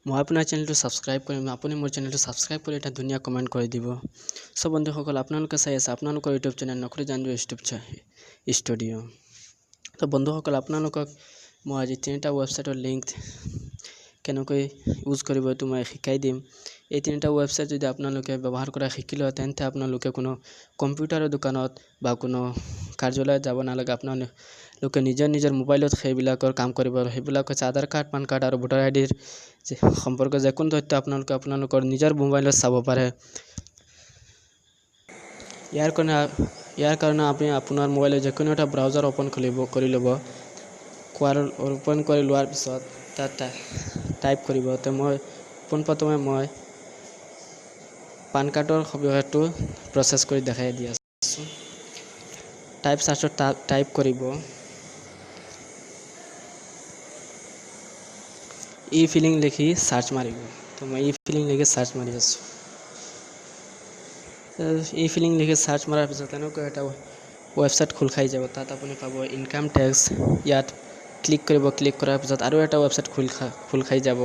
মই আপোনাৰ চেনেলটো ছাবস্ক্ৰাইব কৰিম, আপুনি মোৰ চেনেলটো ছাবস্ক্ৰাইব কৰি এটা ধুনীয়া কমেণ্ট কৰি দিব। চ' বন্ধুসকল, আপোনালোকে চাই আছে আপোনালোকৰ ইউটিউব চেনেল নকৰি জানো ইউটিউব ষ্টুডিঅ'। তো বন্ধুসকল, আপোনালোকক মই আজি তিনিটা ৱেবছাইটৰ লিংক কেনেকৈ ইউজ কৰিব এইটো মই শিকাই দিম। এই তিনিটা ৱেবছাইট যদি আপোনালোকে ব্যৱহাৰ কৰা শিকি লয়, তেন্তে আপোনালোকে কোনো কম্পিউটাৰৰ দোকানত বা কোনো কাৰ্যালয়ত যাব নালাগে। আপোনালোকে নিজৰ নিজৰ মোবাইলত সেইবিলাকৰ কাম কৰিব। সেইবিলাক হৈছে আধাৰ কাৰ্ড, পান কাৰ্ড আৰু ভোটাৰ আই ডিৰ সম্পৰ্কে যিকোনো তথ্য আপোনালোকে আপোনালোকৰ নিজৰ মোবাইলত চাব পাৰে। ইয়াৰ কাৰণে আপুনি আপোনাৰ মোবাইলত যিকোনো এটা ব্ৰাউজাৰ অ'পেন খুলিব কৰি ল'ব। কোৱাৰ অ'পেন কৰি লোৱাৰ পিছত তাত টাইপ কৰিব। তো মই পোনপ্ৰথমে মই পান কাৰ্ডৰ সবিশেষটো প্ৰচেছ কৰি দেখাই দি আছোঁ। টাইপ চাৰ্চত টাইপ কৰিব ই ফিলিং লিখি চাৰ্চ মাৰিব। তো মই ই ফিলিং লিখি চাৰ্চ মাৰি আছোঁ। ই ফিলিং লিখি চাৰ্চ মৰাৰ পিছত এনেকুৱা এটা ৱেবছাইট খোল খাই যাব। তাত আপুনি পাব ইনকাম টেক্স। ইয়াত ক্লিক কৰিব। ক্লিক কৰাৰ পিছত আৰু এটা ৱেবছাইট খোল খাই যাব।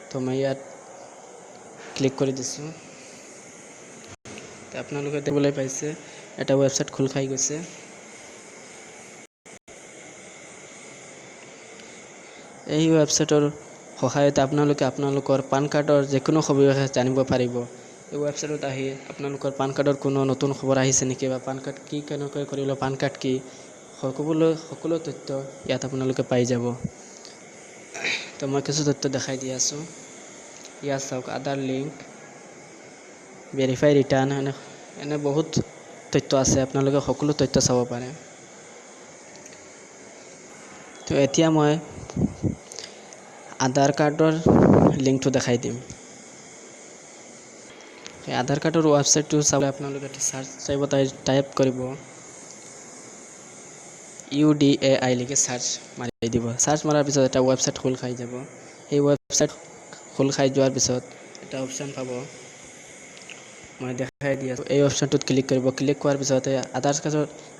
তো মই ইয়াত ক্লিক কৰি দিছোঁ। আপোনালোকে দেখিবলৈ পাইছে, এটা ৱেবছাইট খোল খাই গৈছে। এই ৱেবছাইটৰ সহায়ত আপোনালোকে আপোনালোকৰ পান কাৰ্ডৰ যিকোনো সবিশেষ জানিব পাৰিব। এই ৱেবছাইটত আহি আপোনালোকৰ পান কাৰ্ডৰ কোনো নতুন খবৰ আহিছে নেকি বা পান কাৰ্ড কি, কেনেকৈ কৰিব, পান কাৰ্ড কি, সকলো তথ্য ইয়াত আপোনালোকে পাই যাব। তো মই কিছু তথ্য দেখাই দি আছোঁ। ইয়াত চাওক, আধাৰ লিংক, ভেৰিফাই ৰিটাৰ্ণ, এনে বহুত তথ্য আছে, আপোনালোকে সকলো তথ্য চাব পাৰে। তো এতিয়া মই আধাৰ কাৰ্ডৰ লিংকটো দেখাই দিম। এই আধাৰ কাৰ্ডৰ ৱেবছাইটটো চাবলৈ আপোনালোকে চাৰ্চ টাইপত টাইপ কৰিব ইউডিএআই লিখি চাৰ্চ মাৰি দিব। চাৰ্চ মৰাৰ পিছত এটা ৱেবছাইট খোল খাই যাব। সেই ৱেবছাইট খোল খাই যোৱাৰ পিছত এটা অপশ্যন পাব, মই দেখাই দি আছোঁ। এই অপশ্যনটোত ক্লিক কৰিব। ক্লিক কৰাৰ পিছতে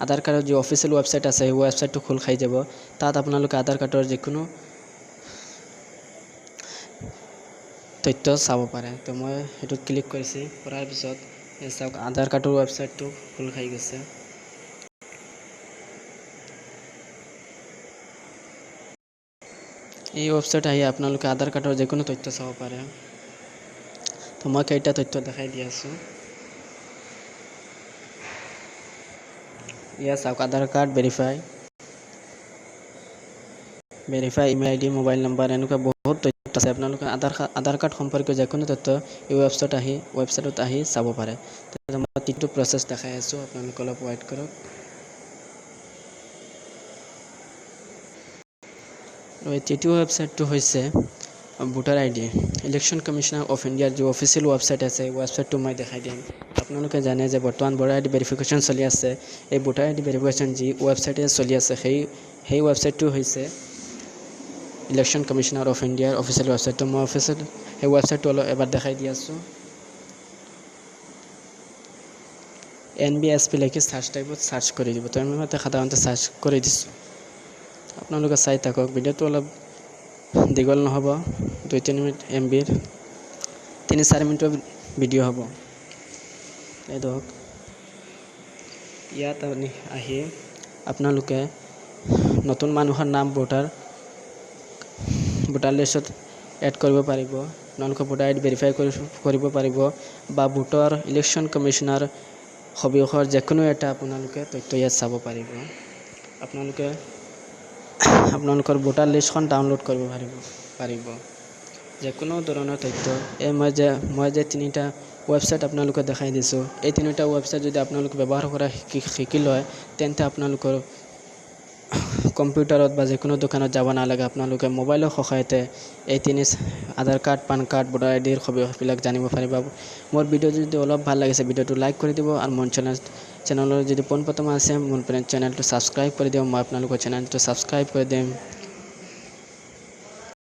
আধাৰ কাৰ্ডৰ যি অফিচিয়েল ৱেবছাইট আছে, সেই ৱেবছাইটটো খোল খাই যাব। তাত আপোনালোকে আধাৰ কাৰ্ডৰ যিকোনো তথ্য চাব পাৰে। তো মই সেইটোত ক্লিক কৰিছোঁ। কৰাৰ পিছত এই চাওক, আধাৰ কাৰ্ডৰ ৱেবছাইটটো খোল খাই গৈছে। এই ৱেবছাইট আহি আপোনালোকে আধাৰ কাৰ্ডৰ যিকোনো তথ্য চাব পাৰে। তো মই কেইটা তথ্য দেখাই দি আছোঁ। ইয়াত চাওক, আধাৰ card verify, verify email ID, mobile number, এনেকুৱা বহুত তথ্য আছে। আপোনালোকে আধাৰ কাৰ্ড সম্পৰ্কীয় যিকোনো তথ্য এই ৱেবছাইটত আহি চাব পাৰে। মই তিনিটো প্ৰচেছ দেখাই আছোঁ, আপোনালোকে অলপ ৱেইট কৰক। আৰু এই তৃতীয় ৱেবছাইটটো হৈছে voter ID. Election commissioner of ইণ্ডিয়াৰ যি অফিচিয়েল ৱেবছাইট আছে, এই ৱেবছাইটটো মই দেখাই দিম। আপোনালোকে জানে যে বৰ্তমান ভোটাৰ আইডি ভেৰিফিকেশ্যন চলি আছে। এই ভোটাৰ আইডি ভেৰিফিকেশ্যন যি ৱেবছাইটে চলি আছে, সেই ৱেবছাইটটো হৈছে ইলেকশ্যন কমিশ্যনাৰ অফ ইণ্ডিয়াৰ অফিচিয়েল ৱেবছাইটটো। মই অফিচিয়েল সেই ৱেবছাইটটো অলপ এবাৰ দেখাই দি আছোঁ। এনবিএছপি লিখি চাৰ্চ টাইপত চাৰ্চ কৰি দিব। তো আমি সাধাৰণতে চাৰ্চ কৰি দিছোঁ, আপোনালোকে চাই থাকক। ভিডিঅ'টো অলপ দীঘল নহ'ব, 2-3 মিনিট এমবিৰ 3-4 মিনিটৰ ভিডিঅ' হ'ব। এই ধৰক, ইয়াত আপুনি আহি আপোনালোকে নতুন মানুহৰ নাম ভোটাৰ লিষ্টত এড কৰিব পাৰিব, আপোনালোকে ভোটাৰ আইডি ভেৰিফাই কৰিব পাৰিব বা ভোটৰ ইলেকশ্যন কমিশ্যনাৰ সবিশেষৰ যিকোনো এটা আপোনালোকে তথ্য ইয়াত চাব পাৰিব। আপোনালোকে আপোনালোকৰ ভোটাৰ লিষ্টখন ডাউনলোড কৰিব পাৰিব, যিকোনো ধৰণৰ তথ্য। এই মই যে তিনিটা ৱেবছাইট আপোনালোকে দেখাই দিছোঁ, এই তিনিটা ৱেবছাইট যদি আপোনালোকে ব্যৱহাৰ কৰা শিকি লয়, তেন্তে আপোনালোকৰ কম্পিউটাৰত বা যিকোনো দোকানত যাব নালাগে। আপোনালোকে মোবাইলৰ সহায়তে এই তিনি আধাৰ কাৰ্ড, পান কাৰ্ড, ভোটাৰ আইডিৰ সবিশেষবিলাক জানিব পাৰিব। মোৰ ভিডিঅ' যদি অলপ ভাল লাগিছে, ভিডিঅ'টো লাইক কৰি দিব আৰু মোৰ চেনেলৰ যদি পোনপ্ৰথমে আছে, মোৰ চেনেলটো ছাবস্ক্ৰাইব কৰি দিব। মই আপোনালোকৰ চেনেলটো ছাবস্ক্ৰাইব কৰি দিম।